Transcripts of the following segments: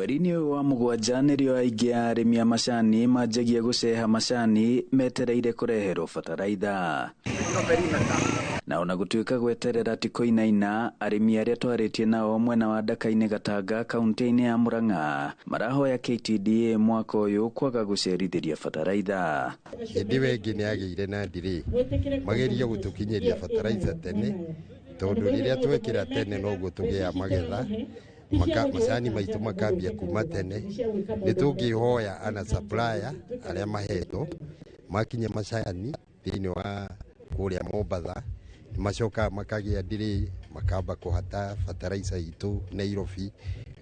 Mweri-inĩ ũyũ wa mũgwanja nĩrĩo aingĩ a arĩmi a macani manjagia gũceha macani metereire kũreherwo bataraitha. Na ona gũtuĩka gweterera ti kũinaina, arĩmi arĩa twarĩtie nao mwena wa Ndaka-inĩ Gatanga kaunti-inĩ ya Murang'a marahoya KTDA mwaka ũyũ kwaga gũcerithĩria bataraitha. Hĩndĩ ĩyo ĩngĩ nĩ yagĩire na delay, magerie gũtũkinyĩria bataraitha tene, tondũ rĩrĩa twekĩra tene noguo tũgĩaga magetha, macani maitũ makambia kuma tene. Nĩ tũngĩhoya ana supplier arĩa mahetwo makinye macani thĩinĩ wa kũrĩa Mombatha, nĩ macokaga makagĩa delay, makamba kũhata bataraitha itũ Nairobi.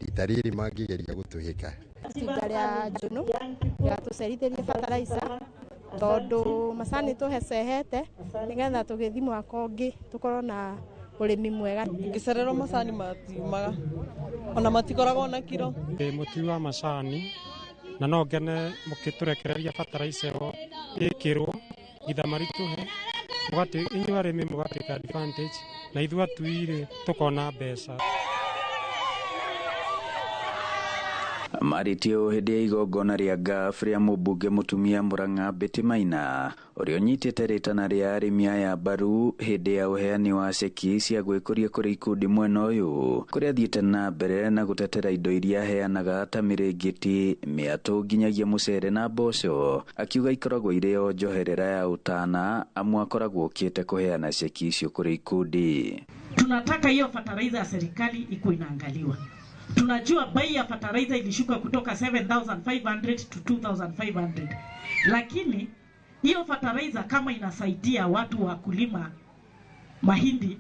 Rita rĩrĩ mangĩgeria gũtũhĩka. Itinga rĩa Njũnũ rĩgatũcerithĩria bataraitha tondũ macani tũhecehete nĩgetha tũgĩthiĩ mwaka ũngĩ tũkorwo na ũrĩmi mwega. Ngĩcererwo macani matiumaga ona matikoragwo na kiro. Ndĩ mũtui wa macani na no ngene mũkĩtũrekereria bataraitha ĩyo ĩkĩrwo nginya maritũhe, inyuĩ arĩmi mũgatĩka advantage na ithuĩ atui-rĩ tũkona mbeca. Marĩtie ũũ hĩndĩ ya igongona rĩa GAF rĩa mũmbunge mũtumia Murang'a Betty Maina ũrĩa ũnyitĩte rĩtana rĩa arĩmi aya mbaru hĩndĩ ya ũheani wa ceki cia gwĩkũria kũrĩ ikundi mwena ũyũ kũrĩa athiĩte na mbere na gũtetera indo iria aheanaga ta mĩrĩngĩti, mĩatũ nginyagia mũcere na mboco, akiuga ikoragwo irĩ o njoherera ya ũtana amu akoragwo okĩte kũheana ceki icio kũrĩ ikundi. Tunataka hiyo fertilizer ya serikali iko inaangaliwa. Tunajua bei ya fertilizer ilishuka kutoka 7,500 to 2,500. Lakini hiyo fertilizer kama inasaidia watu wa kulima mahindi,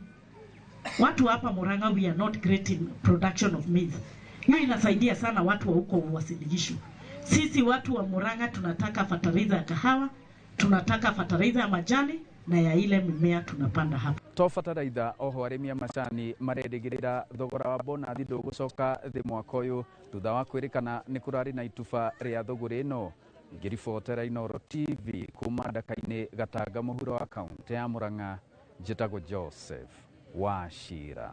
watu hapa Murang'a we are not great in production of maize. Hiyo inasaidia sana watu wa huko Uasin Gishu. Sisi watu wa Murang'a tunataka fertilizer ya kahawa, tunataka fertilizer ya majani na ya ile mimea tunapanda hapa. To bataraitha oho arĩmi a macani marerĩgĩrĩra thogora wa bonathi ndũgũcoka thĩ mwaka ũyũ thutha wa kwĩrĩkana nĩ kũrarĩ na ituba rĩa thũgũrĩ ĩno. Ngĩribotera Inooro TV kuma Ndaka-inĩ Gatanga mũhuro wa kaunti ya Murang'a, njĩtagwo Joseph Wachira.